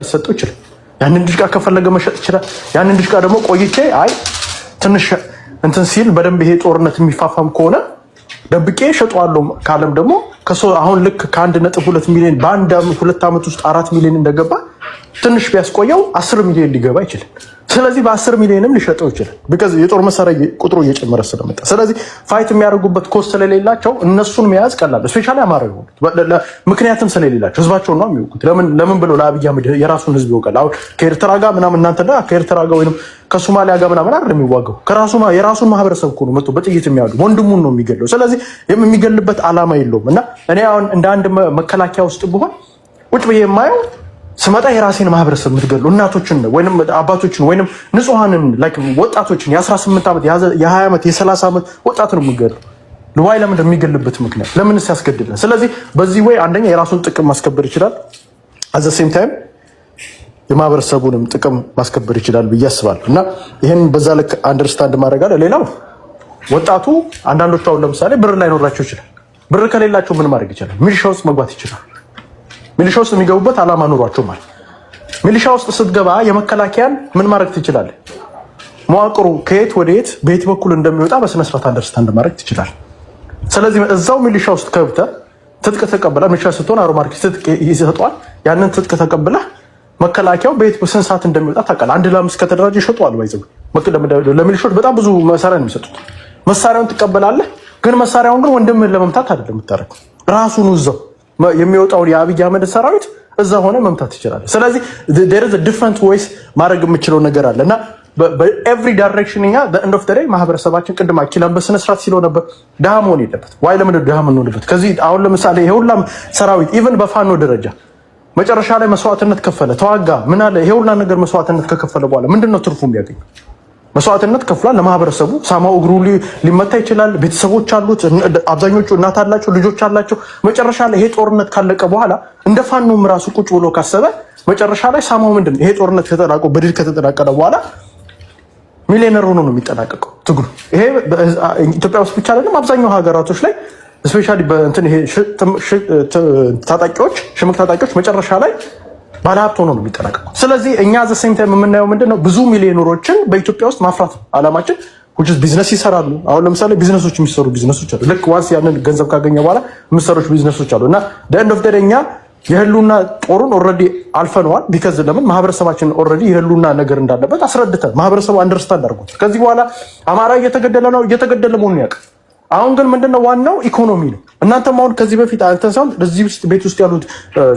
ሊሰጠው ይችላል። ያንን ድሽቃ ከፈለገ መሸጥ ይችላል። ያንን ድሽቃ ደግሞ ቆይቼ አይ ትንሽ እንትን ሲል በደንብ ይሄ ጦርነት የሚፋፋም ከሆነ ደብቄ እሸጠዋለሁ ካለም ደግሞ አሁን ልክ ከ1.2 ሚሊዮን በአንድ 2 ዓመት ውስጥ 4 ሚሊዮን እንደገባ ትንሽ ቢያስቆየው 10 ሚሊዮን ሊገባ ይችላል። ስለዚህ በ10 ሚሊዮንም ሊሸጠው ይችላል። Because የጦር መሳሪያ ቁጥሩ እየጨመረ ስለመጣ፣ ስለዚህ fight የሚያደርጉበት cause ስለሌላቸው እነሱን መያዝ ቀላል፣ especially አማራ የሆኑት ምክንያትም ስለሌላቸው ህዝባቸውን ነው የሚወጉት። ለምን ብለው ለአብይ አህመድ የራሱን ህዝብ ይወጋል? አሁን ከኤርትራ ጋር ምናምን እናንተ ከኤርትራ ጋር ወይም ከሶማሊያ ጋር ምናምን አይደለም የሚዋጋው፣ ከራሱ የራሱን ማህበረሰብ እኮ ነው መጥቶ በጥይት የሚያሉ ወንድሙን ነው የሚገለው። ስለዚህ የሚገልበት ዓላማ የለውም። እና እኔ አሁን እንደ አንድ መከላከያ ውስጥ ብሆን ቁጭ ብዬ የማየው ስመጣ የራሴን ማህበረሰብ የምትገሉ እናቶችን ወይም አባቶችን ወይም ንጹሐንን like ወጣቶችን የ18 ዓመት፣ የ20 ዓመት፣ የ30 ዓመት ወጣት ነው የምገለው። Why? ለምን የሚገልበት ምክንያት ለምንስ ያስገድላል? ስለዚህ በዚህ way አንደኛ የራሱን ጥቅም ማስከበር ይችላል። At the same time የማህበረሰቡንም ጥቅም ማስከበር ይችላል ብዬ አስባለሁ። እና ይህን በዛ ልክ understand ማድረግ አለ። ሌላው ወጣቱ አንዳንዶቹ አሁን ለምሳሌ ብር ላይኖራቸው ይችላል። ብር ከሌላቸው ምን ማድረግ ይችላል? ሚሊሻ ውስጥ መግባት ይችላል። ሚሊሻ ውስጥ የሚገቡበት ዓላማ ኑሯቸው ማለት ሚሊሻ ውስጥ ስትገባ የመከላከያን ምን ማድረግ ትችላለህ? መዋቅሩ ከየት ወደ የት በየት በኩል እንደሚወጣ በስነስርዓት understand ማድረግ ትችላለህ። ስለዚህ እዛው ሚሊሻ ውስጥ ገብተህ ትጥቅ ተቀብለህ፣ ሚሊሻ ስትሆን አውቶማቲክ ትጥቅ ይሰጠዋል። ያንን ትጥቅ ተቀብለህ መከላከያው በየት በስንት ሰዓት እንደሚወጣ ታውቃለህ። አንድ ለአምስት ከተደራጀ ይሸጠዋል። ባይዘው ለሚሊሾች በጣም ብዙ መሳሪያ ነው የሚሰጡት። መሳሪያውን ትቀበላለህ። ግን መሳሪያውን ግን ወንድምህን ለመምታት አይደለም የምታደርገው፣ ራሱን እዛው የሚወጣውን የአብይ አህመድ ሰራዊት እዛ ሆነ መምታት ትችላለህ። ስለዚህ there is different ways ማድረግ የምችለው ነገር አለ። እና በ every direction እኛ በ end of the day ማህበረሰባችን ቅድም አኪላን በስነ ስርዓት ሲለው ነበር፣ ድሃ መሆን የለበት። Why? ለምን ድሃ የምንሆንበት? ከዚህ አሁን ለምሳሌ ይሄ ሁላም ሰራዊት even በፋኖ ደረጃ መጨረሻ ላይ መስዋዕትነት ከፈለ፣ ተዋጋ፣ ምን አለ፣ ይሄ ሁላ ነገር መስዋዕትነት ከከፈለ በኋላ ምንድን ነው ትርፉ የሚያገኘው? መስዋዕትነት ከፍሏል። ለማህበረሰቡ ሳማው እግሩ ሊመታ ይችላል። ቤተሰቦች አሉት፣ አብዛኞቹ እናት አላቸው፣ ልጆች አላቸው። መጨረሻ ላይ ይሄ ጦርነት ካለቀ በኋላ እንደ ፋኖም ራሱ ቁጭ ብሎ ካሰበ መጨረሻ ላይ ሳማው ምንድን ነው ይሄ ጦርነት ከተጠናቆ በድል ከተጠናቀቀ በኋላ ሚሊዮነር ሆኖ ነው የሚጠናቀቀው ትግሉ። ይሄ ኢትዮጵያ ውስጥ ብቻ አይደለም፣ አብዛኛው ሀገራቶች ላይ especially በእንትን ይሄ ታጣቂዎች፣ ሽምቅ ታጣቂዎች መጨረሻ ላይ ባለሀብት ሆኖ ነው የሚጠናቀቀው። ስለዚህ እኛ the same time የምናየው ምንድን ነው? ብዙ ሚሊዮነሮችን በኢትዮጵያ ውስጥ ማፍራት ነው አላማችን። ቢዝነስ ይሰራሉ። አሁን ለምሳሌ ቢዝነሶች የሚሰሩ ቢዝነሶች አሉ። ልክ once ያንን ገንዘብ ካገኘ በኋላ የሚሰሩ ቢዝነሶች አሉ። እና end of the day እኛ የህልውና ጦሩን already አልፈነዋል። Because ለምን? ማህበረሰባችን already የህልውና ነገር እንዳለበት አስረድተን ማህበረሰቡ understand አድርጎታል። ከዚህ በኋላ አማራ እየተገደለ ነው፣ እየተገደለ መሆኑን ያውቃል። አሁን ግን ምንድነው ዋናው ኢኮኖሚ ነው። እናንተም አሁን ከዚህ በፊት አንተ ሳይሆን እዚህ ውስጥ ቤት ውስጥ ያሉት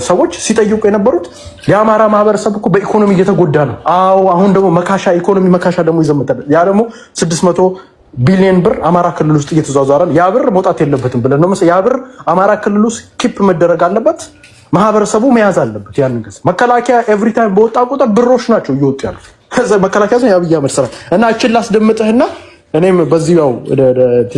ሰዎች ሲጠይቁ የነበሩት የአማራ ማህበረሰብ እኮ በኢኮኖሚ እየተጎዳ ነው። አዎ፣ አሁን ደግሞ መካሻ፣ ኢኮኖሚ መካሻ ደግሞ ይዘመታል። ያ ደግሞ 600 ቢሊዮን ብር አማራ ክልል ውስጥ እየተዟዟረ ነው። ያ ብር መውጣት የለበትም ብለን ነው። ያ ብር አማራ ክልል ውስጥ keep መደረግ አለበት። ማህበረሰቡ መያዝ አለበት ያንን ገንዘብ። መከላከያ every time በወጣ ቁጥር ብሮች ናቸው እየወጡ ያሉት። መከላከያ የአብይ አህመድ ስራ። እና እችን ላስደምጥህና እኔም በዚህ ያው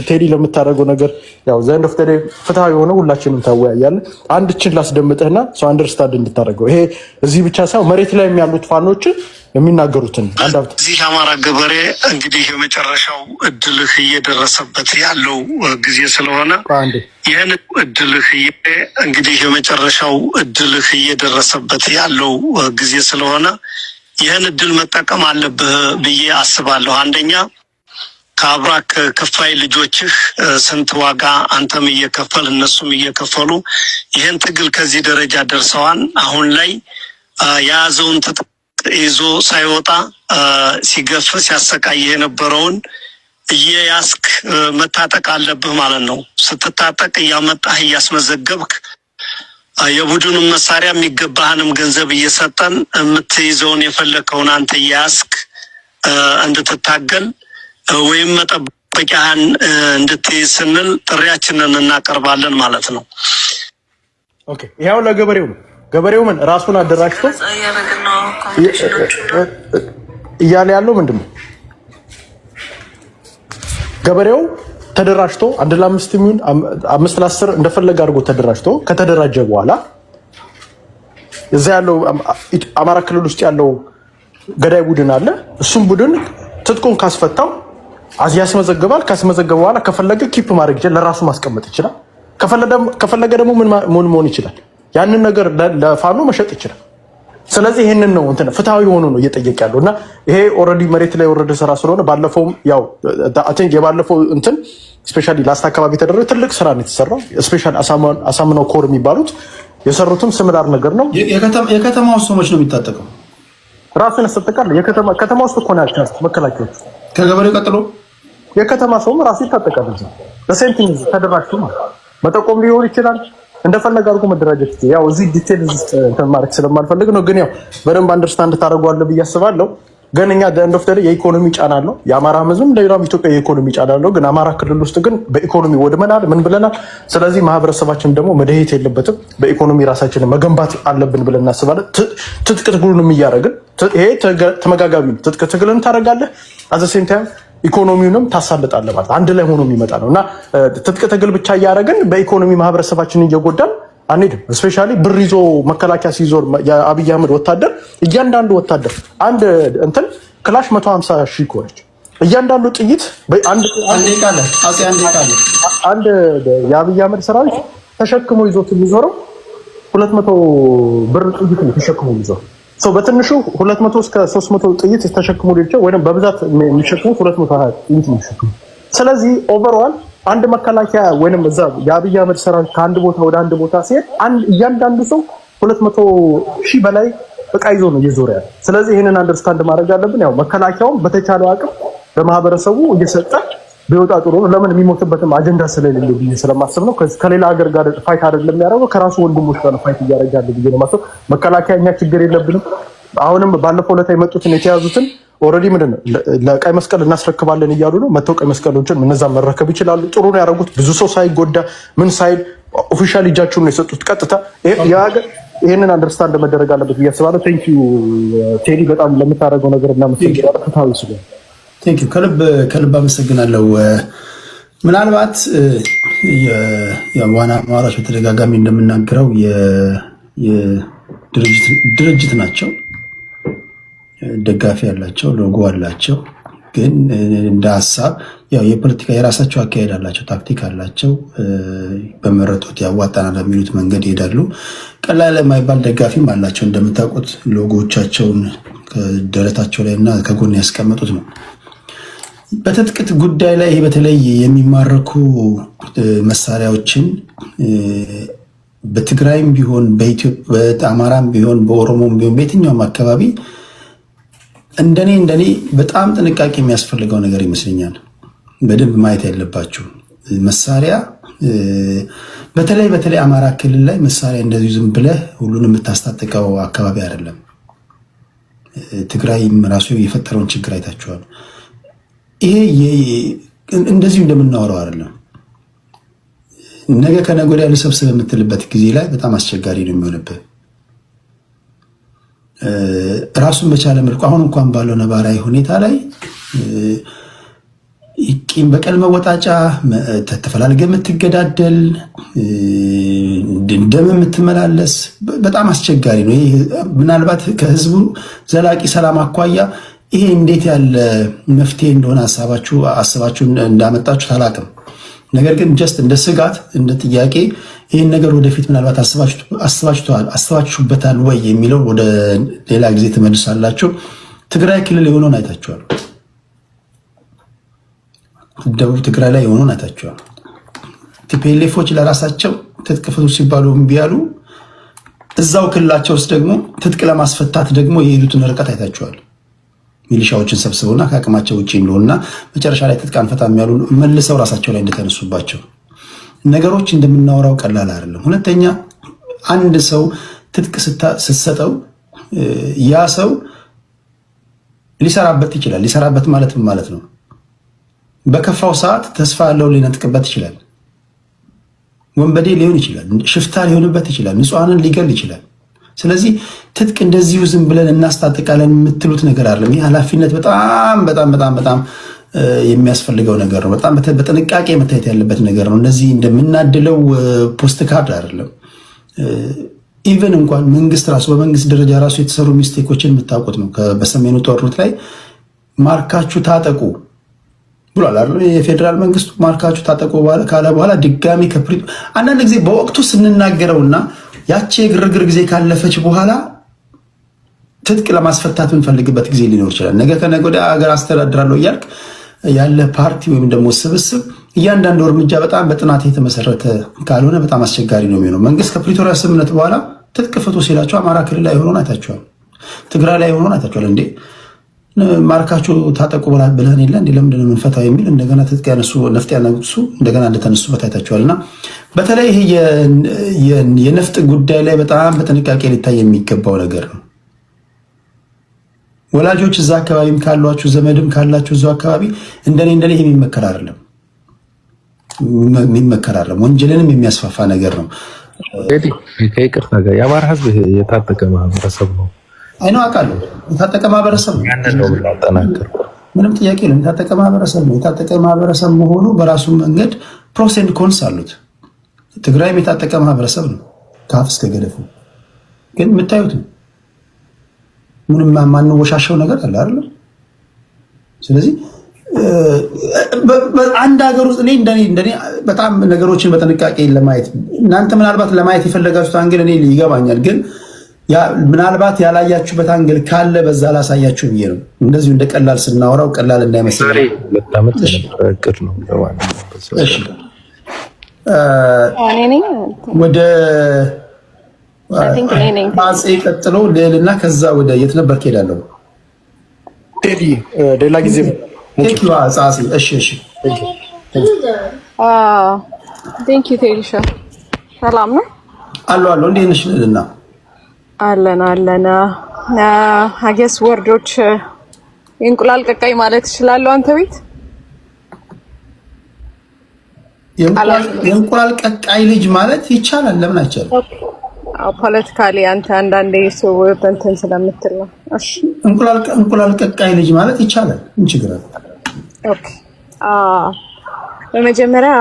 ቴዲ ለምታደርገው ነገር ያው the end of the day ፍትሃዊ የሆነ ሁላችንም ታወያያለህ። አንድ እችን ላስደምጥህና ሰው understand እንድታደርገው ይሄ እዚህ ብቻ ሳይሆን መሬት ላይ ያሉት ፋኖችን የሚናገሩትን አንድ ሀብት እዚህ አማራ ገበሬ እንግዲህ የመጨረሻው እድልህ እየደረሰበት ያለው ጊዜ ስለሆነ አንዴ ይህን እድልህ እንግዲህ የመጨረሻው እድልህ እየደረሰበት ያለው ጊዜ ስለሆነ ይህን እድል መጠቀም አለብህ ብዬ አስባለሁ። አንደኛ ከአብራክ ክፋይ ልጆችህ ስንት ዋጋ አንተም እየከፈል እነሱም እየከፈሉ ይህን ትግል ከዚህ ደረጃ ደርሰዋል። አሁን ላይ የያዘውን ትጥቅ ይዞ ሳይወጣ ሲገፍ ሲያሰቃይ የነበረውን እየያዝክ መታጠቅ አለብህ ማለት ነው። ስትታጠቅ እያመጣህ እያስመዘገብክ የቡድኑን መሳሪያ የሚገባህንም ገንዘብ እየሰጠን የምትይዘውን የፈለግከውን አንተ እየያዝክ እንድትታገል ወይም መጠበቂያህን እንድትይዝ ስንል ጥሪያችንን እናቀርባለን ማለት ነው። Okay፣ ይኸው ለገበሬው ነው። ገበሬው ምን ራሱን አደራጅቶ እያለ ያለው ምንድን ነው? ገበሬው ተደራጅቶ አንድ ለአምስት የሚሆን 5 ለ10 እንደፈለገ አድርጎ ተደራጅቶ ከተደራጀ በኋላ እዛ ያለው አማራ ክልል ውስጥ ያለው ገዳይ ቡድን አለ። እሱም ቡድን ትጥቁን ካስፈታው ያስመዘግባል። ካስመዘገበ በኋላ ከፈለገ keep ማድረግ ይችላል፣ ለራሱ ማስቀመጥ ይችላል። ከፈለገ ደግሞ ምን መሆን ይችላል? ያንን ነገር ለፋኖ መሸጥ ይችላል። ስለዚህ ይህንን ነው እንትን ፍትሃዊ ሆኖ ነው እየጠየቀ ያለው። እና ይሄ already መሬት ላይ የወረደ ስራ ስለሆነ ባለፈውም ያው I think የባለፈው እንትን especially ላስታ አካባቢ የተደረገ ትልቅ ስራ ነው የተሰራው። Especially አሳምነው ኮር የሚባሉት የሰሩትም similar ነገር ነው። የከተማው ሰዎች ነው የሚታጠቀው። ራሱን ያስታጥቃል። ከተማ ውስጥ እኮ ነው ያሉት መከላከያዎች። ከገበሬው ቀጥሎ የከተማ ሰውም ራሱ ይታጠቃል። እዛ በ same thing ተደራጅቶ ማለት መጠቆም ሊሆን ይችላል። እንደፈለገ አድርጎ መደራጀት። ያው እዚህ detail ውስጥ እንትን ማድረግ ስለማልፈልግ ነው። ግን ያው በደንብ understand ታደርገዋለህ ብዬ አስባለሁ። ግን እኛ end of የኢኮኖሚ ጫና አለው። የአማራ ህዝብም ሌላም ኢትዮጵያ የኢኮኖሚ ጫና አለው። ግን አማራ ክልል ውስጥ ግን በኢኮኖሚ ወድመናል፣ ምን ብለናል። ስለዚህ ማህበረሰባችን ደግሞ መደሄት የለበትም። በኢኮኖሚ ራሳችንን መገንባት አለብን ብለን እናስባለን። ትጥቅ ትግሉንም እያደረግን፣ ይሄ ተመጋጋቢ ነው። ትጥቅ ትግልን ታደርጋለህ፣ at the same time ኢኮኖሚውንም ታሳልጣለህ ማለት አንድ ላይ ሆኖ የሚመጣ ነው። እና ትጥቅ ትግል ብቻ እያደረግን በኢኮኖሚ ማህበረሰባችንን እየጎዳን አንሄድም። Especially ብር ይዞ መከላከያ ሲዞር የአብይ አህመድ ወታደር፣ እያንዳንዱ ወታደር አንድ እንትን ክላሽ 150 ሺህ ከሆነች እያንዳንዱ ጥይት አንድ የአብይ አህመድ ሰራዊት ተሸክሞ ይዞት የሚዞረው 200 ብር ጥይት ነው ተሸክሞ የሚዞረው። በትንሹ 200 እስከ 300 ጥይት ተሸክሞ ሊሆን ይችላል፣ ወይም በብዛት የሚሸክሙት 220 ጥይት የሚሸክሙ። ስለዚህ overall አንድ መከላከያ ወይንም እዛ የአብይ አህመድ ሰራዊት ከአንድ ቦታ ወደ አንድ ቦታ ሲሄድ እያንዳንዱ ሰው 200 ሺህ በላይ እቃ ይዞ ነው እየዞረ ያለ። ስለዚህ ይህንን understand ማድረግ አለብን። ያው መከላከያውም በተቻለው አቅም ለማህበረሰቡ እየሰጠ ቢወጣ ጥሩ ነው። ለምን የሚሞትበትም አጀንዳ ስለሌለው ብዬ ስለማስብ ነው። ከሌላ ሀገር ጋር fight አይደለም የሚያደርገው፣ ከራሱ ወንድሞች ጋር ነው fight እያደረገ ያለ ብዬ ነው የማስበው። መከላከያ እኛ ችግር የለብንም። አሁንም ባለፈው ዕለት የመጡትን የተያዙትን already ምንድን ነው ለቀይ መስቀል እናስረክባለን እያሉ ነው። መተው ቀይ መስቀሎችን እነዛ መረከብ ይችላሉ። ጥሩ ነው ያደረጉት። ብዙ ሰው ሳይጎዳ ምን ሳይል official እጃቸውን ነው የሰጡት ቀጥታ። ይህንን understand መደረግ አለበት ብዬ አስባለሁ። Thank you ቴዲ፣ በጣም ለምታደርገው ነገር እናመሰግናለን። ፍትሃዊ ስለሆነ። Thank you፣ ከልብ ከልብ አመሰግናለሁ። ምናልባት ዋና አማራዎች በተደጋጋሚ እንደምናገረው ድርጅት ናቸው፣ ደጋፊ ያላቸው፣ ሎጎ አላቸው። ግን እንደ ሀሳብ ያው የፖለቲካ የራሳቸው አካሄድ አላቸው፣ ታክቲክ አላቸው። በመረጡት ያዋጣናል በሚሉት መንገድ ይሄዳሉ። ቀላል የማይባል ደጋፊም አላቸው። እንደምታውቁት ሎጎቻቸውን ከደረታቸው ላይ እና ከጎን ያስቀመጡት ነው። በትጥቅ ጉዳይ ላይ ይሄ በተለይ የሚማረኩ መሳሪያዎችን በትግራይም ቢሆን፣ በአማራም ቢሆን፣ በኦሮሞም ቢሆን፣ በየትኛውም አካባቢ እንደኔ እንደኔ በጣም ጥንቃቄ የሚያስፈልገው ነገር ይመስለኛል። በደንብ ማየት ያለባችሁ መሳሪያ በተለይ በተለይ አማራ ክልል ላይ መሳሪያ እንደዚሁ ዝም ብለህ ሁሉንም የምታስታጥቀው አካባቢ አይደለም። ትግራይም ራሱ የፈጠረውን ችግር አይታችኋል። ይሄ እንደዚሁ እንደምናወራው አይደለም። ነገ ከነገ ወዲያ ልሰብስብ የምትልበት ጊዜ ላይ በጣም አስቸጋሪ ነው የሚሆንብህ። ራሱን በቻለ መልኩ አሁን እንኳን ባለው ነባራዊ ሁኔታ ላይ ቂም በቀል መወጣጫ፣ ተፈላልገህ የምትገዳደል፣ ደም የምትመላለስ በጣም አስቸጋሪ ነው። ይሄ ምናልባት ከህዝቡ ዘላቂ ሰላም አኳያ ይሄ እንዴት ያለ መፍትሄ እንደሆነ ሀሳባችሁ አስባችሁ እንዳመጣችሁ አላውቅም። ነገር ግን just እንደ ስጋት፣ እንደ ጥያቄ ይህን ነገር ወደፊት ምናልባት አስባችሁበታል ወይ የሚለው ወደ ሌላ ጊዜ ትመልሳላችሁ። ትግራይ ክልል የሆነውን አይታችኋል። ደቡብ ትግራይ ላይ የሆነውን አይታችኋል። TPLF ኦች ለራሳቸው ትጥቅ ፍቱ ሲባሉ እምቢ ያሉ፣ እዛው ክልላቸው ውስጥ ደግሞ ትጥቅ ለማስፈታት ደግሞ የሄዱትን ርቀት አይታችኋል። ሚሊሻዎችን ሰብስበውና ከአቅማቸው ውጭ እንደሆኑና መጨረሻ ላይ ትጥቅ አንፈታም ያሉ መልሰው ራሳቸው ላይ እንደተነሱባቸው ነገሮች እንደምናወራው ቀላል አይደለም። ሁለተኛ አንድ ሰው ትጥቅ ስትሰጠው ያ ሰው ሊሰራበት ይችላል። ሊሰራበት ማለት ምን ማለት ነው? በከፋው ሰዓት ተስፋ ያለው ሊነጥቅበት ይችላል። ወንበዴ ሊሆን ይችላል። ሽፍታ ሊሆንበት ይችላል። ንጹሐንን ሊገል ይችላል። ስለዚህ ትጥቅ እንደዚሁ ዝም ብለን እናስታጥቃለን የምትሉት ነገር አይደለም። ይህ ኃላፊነት በጣም በጣም በጣም በጣም የሚያስፈልገው ነገር ነው። በጣም በጥንቃቄ መታየት ያለበት ነገር ነው። እንደዚህ እንደምናድለው ፖስት ካርድ አይደለም። Even እንኳን መንግስት ራሱ በመንግስት ደረጃ ራሱ የተሰሩ mistake ኦችን የምታውቁት ነው። በሰሜኑ ጦርነት ላይ ማርካችሁ ታጠቁ ብሏል አይደል? የፌዴራል መንግስቱ ማርካችሁ ታጠቁ ካለ በኋላ ድጋሚ አንዳንድ ጊዜ በወቅቱ ስንናገረውና ያቺ የግርግር ጊዜ ካለፈች በኋላ ትጥቅ ለማስፈታት የምንፈልግበት ጊዜ ሊኖር ይችላል። ነገ ከነገ ወዲያ ሀገር አስተዳድራለሁ እያልክ ያለ ፓርቲ ወይም ደግሞ ስብስብ እያንዳንዱ እርምጃ በጣም በጥናት የተመሰረተ ካልሆነ በጣም አስቸጋሪ ነው የሚሆነው። መንግስት ከፕሪቶሪያ ስምምነት በኋላ ትጥቅ ፍቱ ሲላቸው አማራ ክልል ላይ ሆኖን አይታችኋል። ትግራይ ላይ ሆኖን አይታችኋል። እንዴ፣ ማርካችሁ ታጠቁ ብለህን የለ እንዴ? ለምንድን ነው የምንፈታው የሚል እንደገና ትጥቅ ያነሱ፣ ነፍጥ ያነሱ እንደገና እንደተነሱበት አይታችኋል። እና በተለይ ይሄ የነፍጥ ጉዳይ ላይ በጣም በጥንቃቄ ሊታይ የሚገባው ነገር ነው። ወላጆች እዛ አካባቢም ካሏችሁ፣ ዘመድም ካላችሁ እዛው አካባቢ እንደኔ የሚመከር አይደለም፣ የሚመከር አይደለም። ወንጀልንም የሚያስፋፋ ነገር ነው። ከይቅርታ ጋር የአማራ ህዝብ የታጠቀ ማህበረሰብ ነው። አይነው፣ አውቃለሁ። የታጠቀ ማህበረሰብ ነው። ያንን ነው የምናጠናክረው። ምንም ጥያቄ የለም። የታጠቀ ማህበረሰብ ነው። የታጠቀ ማህበረሰብ መሆኑ በራሱ መንገድ pros and cons አሉት። ትግራይም የታጠቀ ማህበረሰብ ነው ከአፍ እስከ ገደፉ። ግን የምታዩት ነው። ምንም የማንወሻሸው ነገር አለ አይደለም። ስለዚህ አንድ ሀገር ውስጥ እኔ እንደኔ በጣም ነገሮችን በጥንቃቄ ለማየት፣ እናንተ ምናልባት ለማየት የፈለጋችሁት angle እኔ ይገባኛል፣ ግን ምናልባት ያላያችሁበት angle ካለ በዛ ላሳያችሁ ብዬ ነው። እንደዚሁ እንደ ቀላል ስናወራው ቀላል እንዳይመስል። 2 ዓመት የነበረ እቅድ ነው። እሺ፣ ወደ አፄ ቀጥሎ ልዕልና፣ ከዛ ወደ የት ነበር እሄዳለሁ። ቴዲ፣ ሌላ ጊዜ። ጻሴ፣ እሺ። Thank you ቴዲሻ፣ ሰላም ነው? አሎ አሎ፣ እንዴት ነሽ ልዕልና? አለን አለን። I guess word ኦች የእንቁላል ቀቃይ ማለት እችላለሁ አንተ ቤት። የእንቁላል ቀቃይ ልጅ ማለት ይቻላል። ለምን አይቻልም? Politically አንተ አንዳንዴ ሰው እንትን ስለምትል ነው። እሺ። እንቁላል ቀቃይ ልጅ ማለት ይቻላል። ምን ችግር አለ? Okay፣ በመጀመሪያ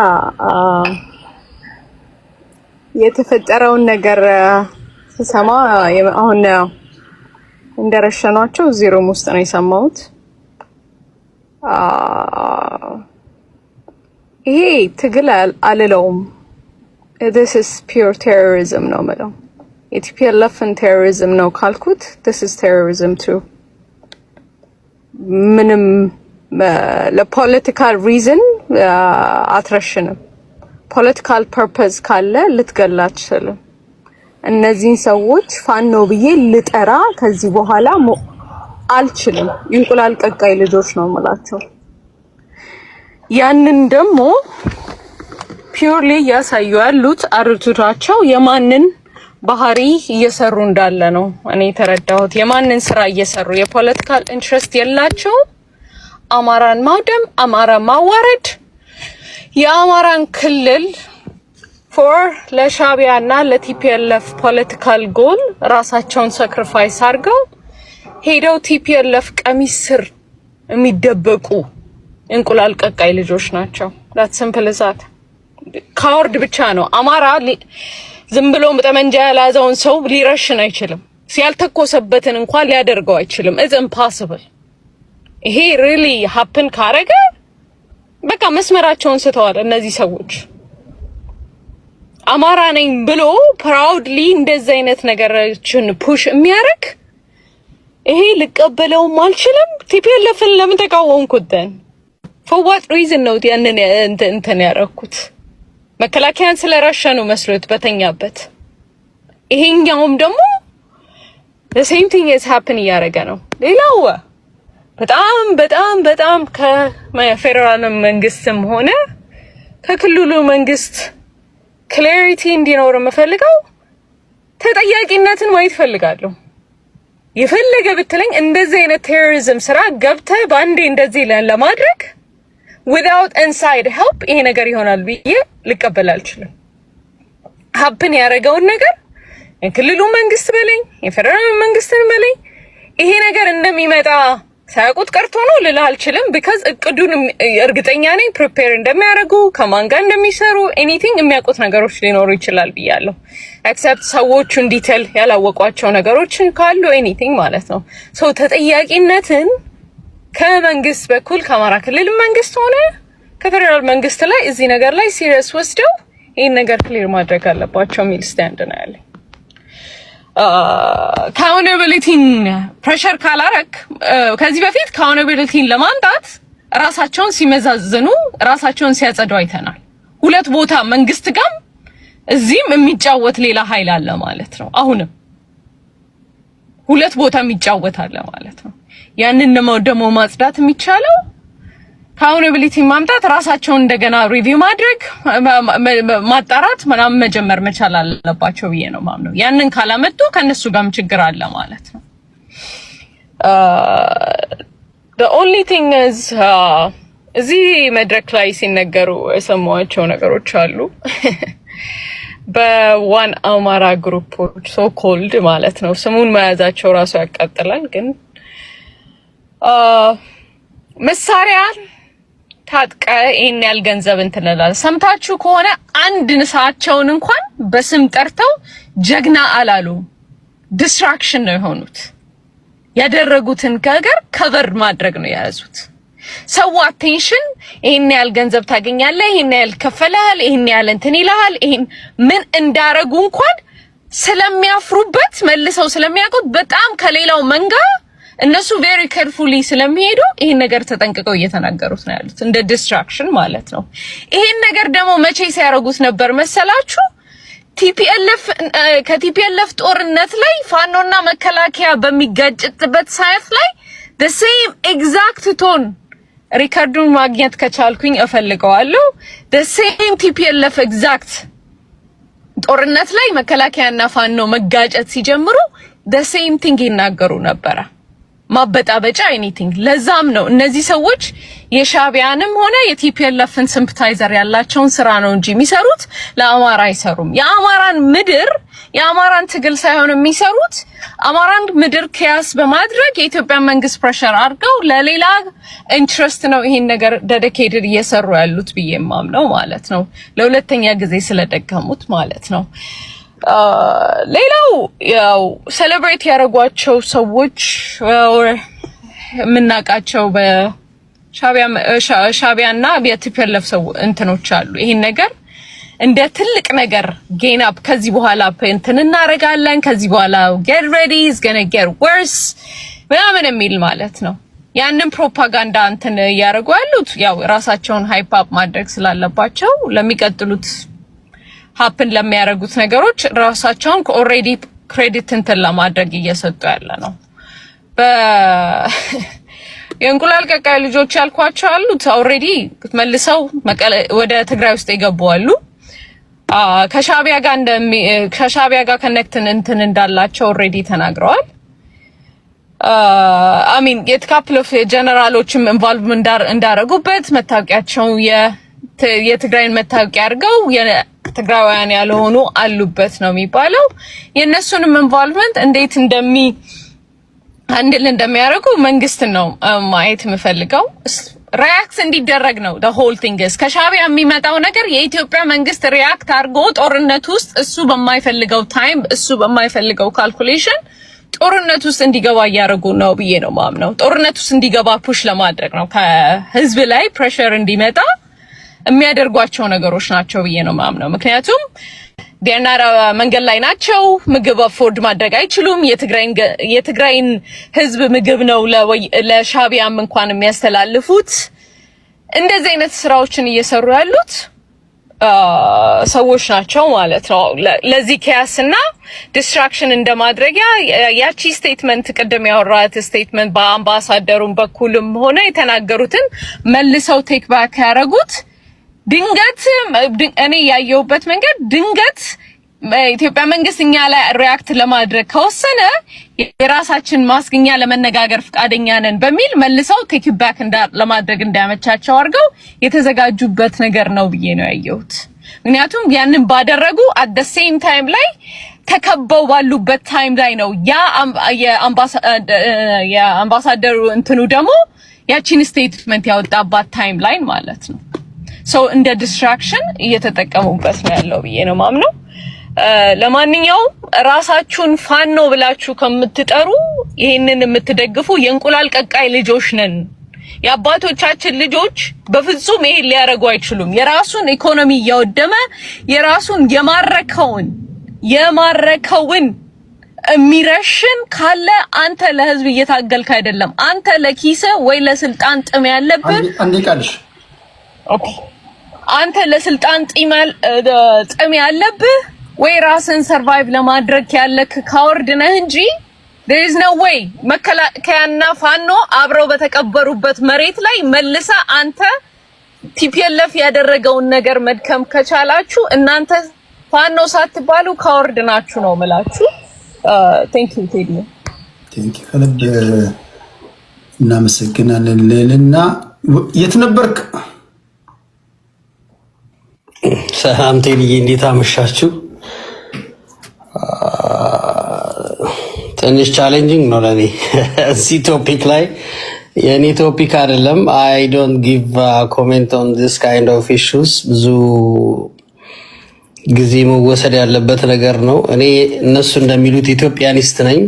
የተፈጠረውን ነገር ስሰማ፣ አሁን እንደረሸኗቸው እዚህ room ውስጥ ነው የሰማሁት። ይሄ ትግል አልለውም። This is pure terrorism ነው የምለው። የ TPLF ን terrorism ነው ካልኩት this is terrorism too። ምንም ለ political reason አትረሽንም። Political purpose ካለ ልትገላ አትችልም። እነዚህን ሰዎች ፋኖ ብዬ ልጠራ ከዚህ በኋላ አልችልም። የእንቁላል ቀቃይ ልጆች ነው የምላቸው። ያንን ደግሞ purely እያሳዩ ያሉት attitude ኣቸው የማንን ባህሪ እየሰሩ እንዳለ ነው እኔ የተረዳሁት። የማንን ስራ እየሰሩ፣ የ political interest የላቸውም። አማራን ማውደም፣ አማራን ማዋረድ፣ የአማራን ክልል for ለሻቢያ እና ለ TPLF political goal ራሳቸውን sacrifice አድርገው ሄደው TPLF ቀሚስ ስር የሚደበቁ እንቁላል ቀቃይ ልጆች ናቸው። That simple as that። Coward ብቻ ነው። አማራ ዝም ብሎ ጠመንጃ ያልያዘውን ሰው ሊረሽን አይችልም። ያልተኮሰበትን እንኳን ሊያደርገው አይችልም። It's impossible። ይሄ really happen ካረገ በቃ መስመራቸውን ስተዋል እነዚህ ሰዎች። አማራ ነኝ ብሎ proudly እንደዚህ አይነት ነገሮችን push የሚያደርግ፣ ይሄ ልቀበለውም አልችልም። TPLF ን ለምን ተቃወምኩት? Then for what reason ነው ያንን እንትን ያደረኩት? መከላከያን ስለረሸኑ መስሎት በተኛበት። ይሄኛውም ደግሞ the same thing is happen እያደረገ ነው። ሌላው በጣም በጣም በጣም ከፌዴራል መንግስትም ሆነ ከክልሉ መንግስት clarity እንዲኖር የምፈልገው ተጠያቂነትን ማየት ፈልጋለሁ። የፈለገ ብትለኝ እንደዚህ አይነት terrorism ስራ ገብተህ በአንዴ እንደዚህ ለማድረግ without inside help ይሄ ነገር ይሆናል ብዬ ልቀበል አልችልም። Happen ያደረገውን ነገር የክልሉ መንግስት በለኝ፣ የፌዴራል መንግስትን በለኝ፣ ይሄ ነገር እንደሚመጣ ሳያውቁት ቀርቶ ነው ልልህ አልችልም። Because እቅዱን እርግጠኛ ነኝ prepare እንደሚያደርጉ፣ ከማን ጋር እንደሚሰሩ anything የሚያውቁት ነገሮች ሊኖሩ ይችላል ብያለሁ። Except ሰዎቹን detail ያላወቋቸው ነገሮችን ካሉ anything ማለት ነው። So ተጠያቂነትን ከመንግስት በኩል፣ ከአማራ ክልል መንግስት ሆነ ከፌዴራል መንግስት ላይ እዚህ ነገር ላይ serious ወስደው ይህን ነገር clear ማድረግ አለባቸው የሚል stand ነው ያለኝ። Accountability ን pressure ካላረክ፣ ከዚህ በፊት accountability ን ለማምጣት ራሳቸውን ሲመዛዝኑ፣ ራሳቸውን ሲያጸዱ አይተናል። ሁለት ቦታ መንግስት ጋም እዚህም የሚጫወት ሌላ ኃይል አለ ማለት ነው። አሁንም ሁለት ቦታ የሚጫወት አለ ማለት ነው። ያንን ደግሞ ማጽዳት የሚቻለው accountability ማምጣት፣ ራሳቸውን እንደገና review ማድረግ፣ ማጣራት ምናምን መጀመር መቻል አለባቸው ብዬ ነው ማምነው። ያንን ካላመጡ ከነሱ ጋርም ችግር አለ ማለት ነው። The only thing is እዚህ መድረክ ላይ ሲነገሩ የሰማኋቸው ነገሮች አሉ። በ one አማራ group ኦች so called ማለት ነው። ስሙን መያዛቸው ራሱ ያቃጥላል። ግን መሳሪያ ታጥቀ ይሄን ያህል ገንዘብ እንትን እላለሁ። ሰምታችሁ ከሆነ አንድ ንሳቸውን እንኳን በስም ጠርተው ጀግና አላሉ። Distraction ነው የሆኑት። ያደረጉትን ነገር cover ማድረግ ነው የያዙት። ሰው attention ይሄን ያህል ገንዘብ ታገኛለህ፣ ይሄን ያህል ከፈልሃል፣ ይሄን ያህል እንትን ይልሃል። ይሄን ምን እንዳረጉ እንኳን ስለሚያፍሩበት፣ መልሰው ስለሚያውቁት፣ በጣም ከሌላው መንጋ እነሱ very carefully ስለሚሄዱ ይሄን ነገር ተጠንቅቀው እየተናገሩት ነው ያሉት፣ እንደ distraction ማለት ነው። ይሄን ነገር ደግሞ መቼ ሲያደርጉት ነበር መሰላችሁ? TPLF ከ TPLF ጦርነት ላይ ፋኖና መከላከያ በሚጋጭበት ሰዓት ላይ the same exact tone፣ record ኡን ማግኘት ከቻልኩኝ እፈልገዋለሁ። The same TPLF exact ጦርነት ላይ መከላከያና ፋኖ መጋጨት ሲጀምሩ the same thing ይናገሩ ነበረ። ማበጣበጫ anything። ለዛም ነው እነዚህ ሰዎች የሻቢያንም ሆነ የ TPLF ን sympathizer ያላቸውን ስራ ነው እንጂ የሚሰሩት ለአማራ አይሰሩም። የአማራን ምድር፣ የአማራን ትግል ሳይሆን የሚሰሩት አማራን ምድር chaos በማድረግ የኢትዮጵያ መንግስት pressure አድርገው ለሌላ interest ነው ይሄን ነገር dedicated እየሰሩ ያሉት ብዬ የማምነው ማለት ነው። ለሁለተኛ ጊዜ ስለደገሙት ማለት ነው። ሌላው ያው celebrate ያደረጓቸው ሰዎች የምናውቃቸው በሻቢያና የ TPLF ሰው እንትኖች አሉ። ይሄን ነገር እንደ ትልቅ ነገር gain up ከዚህ በኋላ እንትን እናደርጋለን፣ ከዚህ በኋላ get ready, it's gonna get worse ምናምን የሚል ማለት ነው። ያንን ፕሮፓጋንዳ እንትን እያደረጉ ያሉት ያው ራሳቸውን hype up ማድረግ ስላለባቸው ለሚቀጥሉት happen ለሚያደርጉት ነገሮች ራሳቸውን already credit እንትን ለማድረግ እየሰጡ ያለ ነው። የእንቁላል ቀቃይ ልጆች ያልኳቸው አሉት already መልሰው ወደ ትግራይ ውስጥ የገቡ አሉ። ከሻቢያ ጋር connect እንትን እንዳላቸው already ተናግረዋል። I mean የ couple of ጀነራሎችም involve እንዳረጉበት፣ መታወቂያቸው የትግራይን መታወቂያ አድርገው ትግራውያን ያልሆኑ አሉበት ነው የሚባለው። የእነሱንም involvement እንዴት handle እንደሚያደርጉ መንግስት ነው ማየት የምፈልገው። React እንዲደረግ ነው the whole thing is ከሻቢያ የሚመጣው ነገር። የኢትዮጵያ መንግስት react አድርጎ ጦርነት ውስጥ እሱ በማይፈልገው time፣ እሱ በማይፈልገው calculation ጦርነት ውስጥ እንዲገባ እያደረጉ ነው ብዬ ነው ማምነው። ጦርነት ውስጥ እንዲገባ push ለማድረግ ነው፣ ከህዝብ ላይ pressure እንዲመጣ የሚያደርጓቸው ነገሮች ናቸው ብዬ ነው ማምነው። ምክንያቱም ዲያናራ መንገድ ላይ ናቸው። ምግብ afford ማድረግ አይችሉም። የትግራይን ህዝብ ምግብ ነው ለሻቢያም እንኳን የሚያስተላልፉት። እንደዚህ አይነት ስራዎችን እየሰሩ ያሉት ሰዎች ናቸው ማለት ነው። ለዚህ chaos እና distraction እንደማድረጊያ ያቺ statement፣ ቅድም ያወራት statement፣ በአምባሳደሩም በኩልም ሆነ የተናገሩትን መልሰው take back ያደረጉት ድንገት እኔ ያየሁበት መንገድ ድንገት ኢትዮጵያ መንግስት እኛ ላይ react ለማድረግ ከወሰነ የራሳችን ማስገኛ ለመነጋገር ፈቃደኛ ነን በሚል መልሰው take back ለማድረግ እንዳያመቻቸው አድርገው የተዘጋጁበት ነገር ነው ብዬ ነው ያየሁት። ምክንያቱም ያንን ባደረጉ at the same time ላይ ተከበው ባሉበት time ላይ ነው ያ የአምባሳደሩ እንትኑ ደግሞ ያቺን statement ያወጣባት timeline ማለት ነው። So እንደ distraction እየተጠቀሙበት ነው ያለው ብዬ ነው ማምነው። ለማንኛውም ራሳችሁን ፋኖ ብላችሁ ከምትጠሩ፣ ይሄንን የምትደግፉ የእንቁላል ቀቃይ ልጆች ነን። የአባቶቻችን ልጆች በፍጹም ይሄን ሊያደርጉ አይችሉም። የራሱን ኢኮኖሚ እያወደመ የራሱን የማረከውን የማረከውን የሚረሽን ካለ አንተ ለህዝብ እየታገልክ አይደለም። አንተ ለኪስህ ወይ ለስልጣን ጥም ያለብህ አንዴ ቃልሽ Okay፣ አንተ ለስልጣን ጥም ያለብህ ወይ ራስን survive ለማድረግ ያለክ coward ነህ እንጂ there is no way መከላከያና ፋኖ አብረው በተቀበሩበት መሬት ላይ መልሰ አንተ TPLF ያደረገውን ነገር መድከም ከቻላችሁ እናንተ ፋኖ ሳትባሉ coward ናችሁ ነው የምላችሁ። Thank you ቴዲ። Thank you፣ ከልብ እናመሰግናለን። ልዕልና የት ነበርክ? ሰላም ቴዲዬ፣ እንዴት አመሻችሁ? ትንሽ challenging ነው ለእኔ እዚህ topic ላይ፣ የእኔ topic አይደለም። I don't give comment on this kind of issues። ብዙ ጊዜ መወሰድ ያለበት ነገር ነው። እኔ እነሱ እንደሚሉት Ethiopianist ነኝ።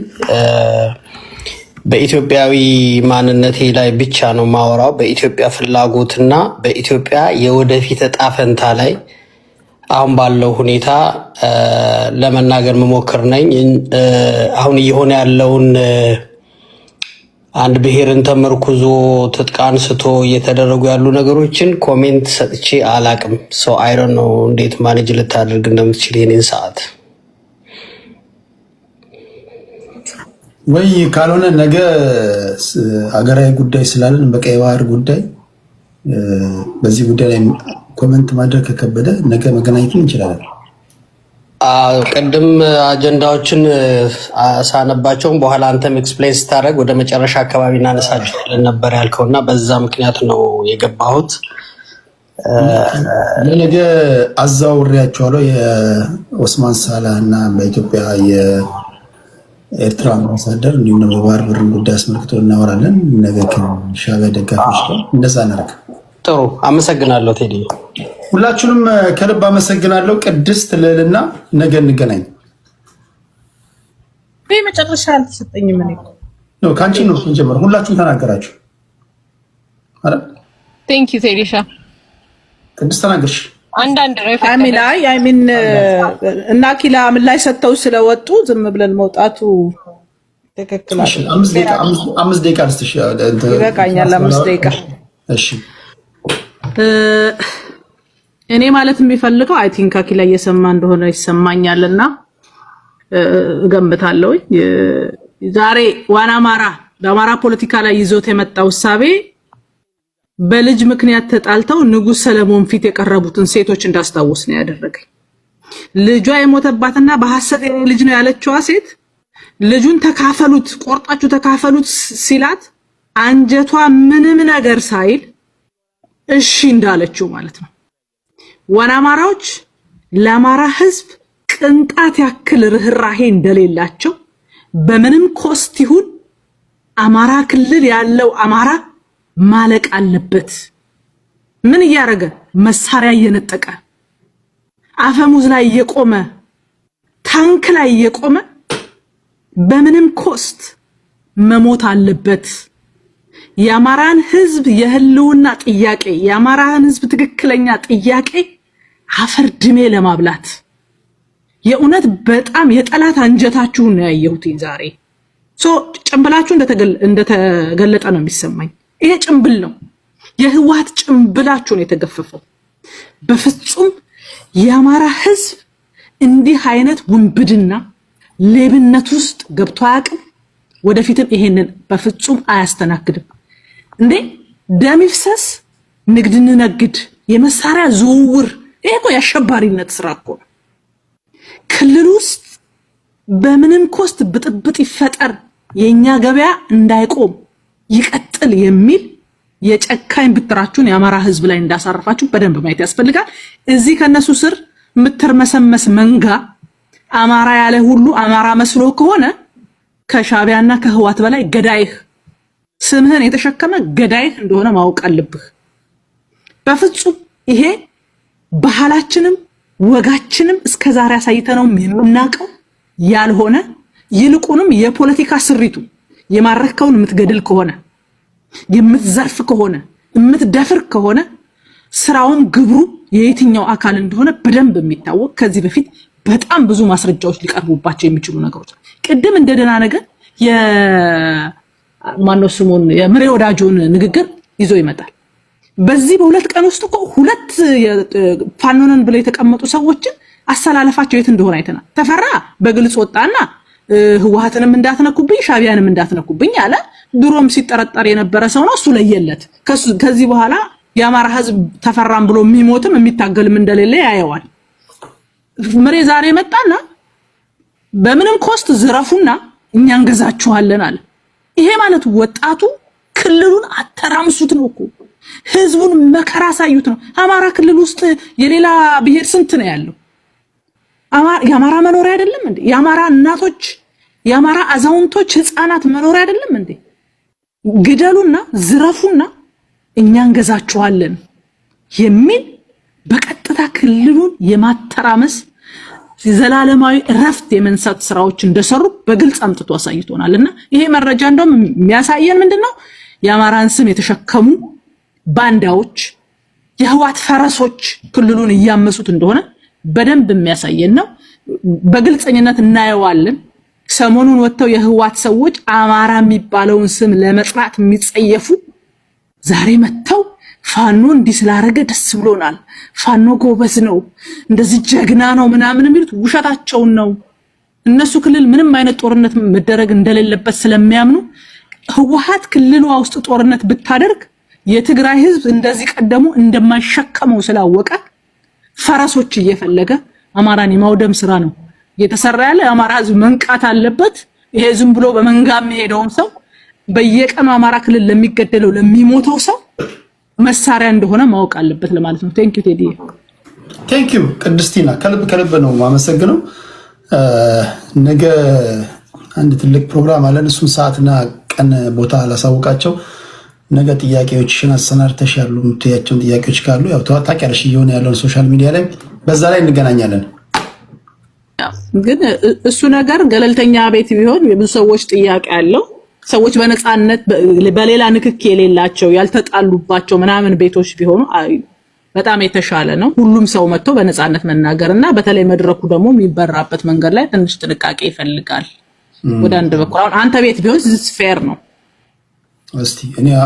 በኢትዮጵያዊ ማንነቴ ላይ ብቻ ነው ማወራው። በኢትዮጵያ ፍላጎትና በኢትዮጵያ የወደፊት እጣ ፈንታ ላይ አሁን ባለው ሁኔታ ለመናገር መሞክር ነኝ። አሁን እየሆነ ያለውን አንድ ብሔርን ተመርኩዞ ትጥቅ አንስቶ እየተደረጉ ያሉ ነገሮችን comment ሰጥቼ አላቅም። So I don't know እንዴት manage ልታደርግ እንደምትችል የኔን ሰዓት። ወይ ካልሆነ ነገ አገራዊ ጉዳይ ስላለን በቀይ ባህር ጉዳይ፣ በዚህ ጉዳይ ላይ comment ማድረግ ከከበደ ነገ መገናኘት እንችላለን። ቅድም አጀንዳዎችን ሳነባቸውም በኋላ አንተም explain ስታደርግ ወደ መጨረሻ አካባቢ እናነሳቸዋለን ነበር ያልከው እና በዛ ምክንያት ነው የገባሁት። ለነገ አዛውሬያቸዋለሁ። የኦስማን ሳላህ እና በኢትዮጵያ የኤርትራ አምባሳደር እንዲሁም ደግሞ የባህር በርን ጉዳይ አስመልክቶ እናወራለን። ነገ ከሻዕቢያ ደጋፊዎች ጋር እንደዛ እናደርግ። ጥሩ፣ አመሰግናለሁ ቴዲ። ሁላችሁንም ከልብ አመሰግናለሁ። ቅድስት፣ ልዕልና፣ ነገ እንገናኝ። መጨረሻ አልተሰጠኝም። እኔ ነው ከአንቺ ነው ስንጀምር፣ ሁላችሁም ተናገራችሁ አይደል? Thank you ቴዲሻ። ቅድስት ተናገርሽ። አንዳንድ ነው I mean የፈቀደ I mean እና ኪላ ምላሽ ሰጥተው ስለወጡ ዝም ብለን መውጣቱ ትክክል አይደለም። 5 ደቂቃ ልስጥሽ። ይበቃኛል፣ 5 ደቂቃ። እሺ። እኔ ማለት የሚፈልገው I think አኪላ እየሰማ እንደሆነ ይሰማኛል እና እገምታለሁ። ዛሬ ዋና አማራ በአማራ ፖለቲካ ላይ ይዞት የመጣው እሳቤ በልጅ ምክንያት ተጣልተው ንጉሥ ሰለሞን ፊት የቀረቡትን ሴቶች እንዳስታውስ ነው ያደረገኝ። ልጇ የሞተባትና በሐሰት የኔ ልጅ ነው ያለችዋ ሴት ልጁን ተካፈሉት፣ ቆርጣችሁ ተካፈሉት ሲላት አንጀቷ ምንም ነገር ሳይል እሺ እንዳለችው ማለት ነው። ዋና አማራዎች ለአማራ ሕዝብ ቅንጣት ያክል ርህራሄ እንደሌላቸው፣ በምንም cost ይሁን አማራ ክልል ያለው አማራ ማለቅ አለበት። ምን እያደረገ? መሳሪያ እየነጠቀ፣ አፈሙዝ ላይ እየቆመ፣ ታንክ ላይ እየቆመ በምንም cost መሞት አለበት። የአማራን ህዝብ የህልውና ጥያቄ፣ የአማራን ህዝብ ትክክለኛ ጥያቄ አፈር ድሜ ለማብላት የእውነት በጣም የጠላት አንጀታችሁን ነው ያየሁት ዛሬ። So ጭንብላችሁ እንደተገለጠ ነው የሚሰማኝ። ይሄ ጭንብል ነው፣ የህወሓት ጭንብላችሁ ነው የተገፈፈው። በፍጹም የአማራ ህዝብ እንዲህ አይነት ውንብድና፣ ሌብነት ውስጥ ገብቶ አያውቅም። ወደፊትም ይሄንን በፍጹም አያስተናግድም። እንዴ ደም ይፍሰስ፣ ንግድ እንነግድ፣ የመሳሪያ ዝውውር፣ ይሄ እኮ የአሸባሪነት ስራ እኮ ነው። ክልል ውስጥ በምንም cost ብጥብጥ ይፈጠር የኛ ገበያ እንዳይቆም ይቀጥል የሚል የጨካኝ ብትራችሁን የአማራ ህዝብ ላይ እንዳሳረፋችሁ በደንብ ማየት ያስፈልጋል። እዚህ ከነሱ ስር የምትርመሰመስ መንጋ አማራ ያለ ሁሉ አማራ መስሎ ከሆነ ከሻቢያና ከህዋት በላይ ገዳይህ፣ ስምህን የተሸከመ ገዳይህ እንደሆነ ማወቅ አለብህ። በፍጹም ይሄ ባህላችንም ወጋችንም እስከዛሬ አሳይተነው የምናውቀው ያልሆነ፣ ይልቁንም የፖለቲካ ስሪቱ የማረከውን የምትገድል ከሆነ፣ የምትዘርፍ ከሆነ፣ የምትደፍር ከሆነ ስራውም ግብሩ የየትኛው አካል እንደሆነ በደንብ የሚታወቅ፣ ከዚህ በፊት በጣም ብዙ ማስረጃዎች ሊቀርቡባቸው የሚችሉ ነገሮች። ቅድም እንደ ደህና ነገር የማነው ስሙን የምሬ ወዳጆን ንግግር ይዞ ይመጣል። በዚህ በ2 ቀን ውስጥ እኮ ሁለት ፋኖንን ብለው የተቀመጡ ሰዎችን አሰላለፋቸው የት እንደሆነ አይተናል። ተፈራ በግልጽ ወጣና ህወሓትንም እንዳትነኩብኝ ሻቢያንም እንዳትነኩብኝ አለ። ድሮም ሲጠረጠር የነበረ ሰው ነው። እሱ ለየለት። ከዚህ በኋላ የአማራ ህዝብ ተፈራም ብሎ የሚሞትም የሚታገልም እንደሌለ ያየዋል። ምሬ ዛሬ መጣና በምንም cost ዝረፉና እኛ እንገዛችኋለን አለ። ይሄ ማለት ወጣቱ ክልሉን አተራምሱት ነው እኮ፣ ህዝቡን መከራ አሳዩት ነው። አማራ ክልል ውስጥ የሌላ ብሔር ስንት ነው ያለው? የአማራ መኖሪያ አይደለም እንዴ? የአማራ እናቶች፣ የአማራ አዛውንቶች፣ ህፃናት መኖሪያ አይደለም እንዴ? ግደሉና ዝረፉና እኛ እንገዛችኋለን የሚል በቀጥታ ክልሉን የማተራመስ፣ ዘላለማዊ እረፍት የመንሳት ስራዎች እንደሰሩ በግልጽ አምጥቶ አሳይቶናል። እና ይሄ መረጃ እንደውም የሚያሳየን ምንድን ነው? የአማራን ስም የተሸከሙ ባንዳዎች፣ የህወሓት ፈረሶች ክልሉን እያመሱት እንደሆነ በደንብ የሚያሳየን ነው። በግልፀኝነት እናየዋለን። ሰሞኑን ወጥተው የህወሓት ሰዎች አማራ የሚባለውን ስም ለመጥራት የሚጸየፉ ዛሬ መጥተው ፋኖ እንዲህ ስላደረገ ደስ ብሎናል፣ ፋኖ ጎበዝ ነው፣ እንደዚህ ጀግና ነው ምናምን የሚሉት ውሸታቸውን ነው። እነሱ ክልል ምንም አይነት ጦርነት መደረግ እንደሌለበት ስለሚያምኑ ህወሓት ክልሏ ውስጥ ጦርነት ብታደርግ የትግራይ ህዝብ እንደዚህ ቀደሙ እንደማይሸከመው ስላወቀ ፈረሶች እየፈለገ አማራን የማውደም ስራ ነው እየተሰራ ያለ። የአማራ ህዝብ መንቃት አለበት። ይሄ ዝም ብሎ በመንጋ የሚሄደውም ሰው በየቀኑ አማራ ክልል ለሚገደለው ለሚሞተው ሰው መሳሪያ እንደሆነ ማወቅ አለበት ለማለት ነው። Thank you ቴዲ። Thank you ቅድስቲና፣ ከልብ ከልብ ነው የማመሰግነው። ነገ አንድ ትልቅ ፕሮግራም አለን። እሱን ሰዓትና ቀን ቦታ ላሳውቃቸው። ነገ ጥያቄዎችሽን አሰናድተሽ ያሉ የምትያቸውን ጥያቄዎች ካሉ፣ ያው ታውቂያለሽ እየሆነ ያለውን social media ላይ፣ በዛ ላይ እንገናኛለን። ግን እሱ ነገር ገለልተኛ ቤት ቢሆን የብዙ ሰዎች ጥያቄ አለው። ሰዎች በነፃነት በሌላ ንክኪ የሌላቸው ያልተጣሉባቸው ምናምን ቤቶች ቢሆኑ በጣም የተሻለ ነው። ሁሉም ሰው መጥቶ በነፃነት መናገር እና በተለይ መድረኩ ደግሞ የሚበራበት መንገድ ላይ ትንሽ ጥንቃቄ ይፈልጋል። ወደ አንድ በኩል አሁን አንተ ቤት ቢሆን fair ነው። እስቲ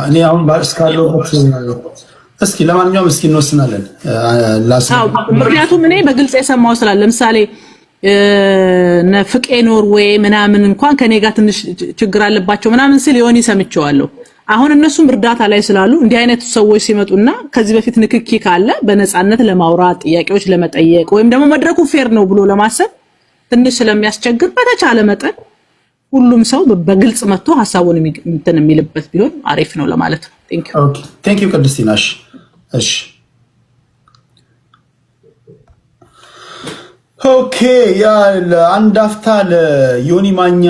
እኔ አሁን እስካለሁበት እስኪ ለማንኛውም እስኪ እንወስናለን። ምክንያቱም እኔ በግልጽ የሰማው ስላለ፣ ለምሳሌ እነ ፍቄ ኖርዌይ ምናምን እንኳን ከኔ ጋር ትንሽ ችግር አለባቸው ምናምን ስል የሆነ ሰምቼዋለሁ። አሁን እነሱም እርዳታ ላይ ስላሉ እንዲህ አይነት ሰዎች ሲመጡና ከዚህ በፊት ንክኪ ካለ በነፃነት ለማውራት፣ ጥያቄዎች ለመጠየቅ ወይም ደግሞ መድረኩ fair ነው ብሎ ለማሰብ ትንሽ ስለሚያስቸግር በተቻለ መጠን ሁሉም ሰው በግልጽ መጥቶ ሀሳቡን እንትን የሚልበት ቢሆን አሪፍ ነው ለማለት ነው። Thank you ቅድስቲና። እሺ፣ okay። ያ ለአንድ አፍታ ለዮኒ ማኛ።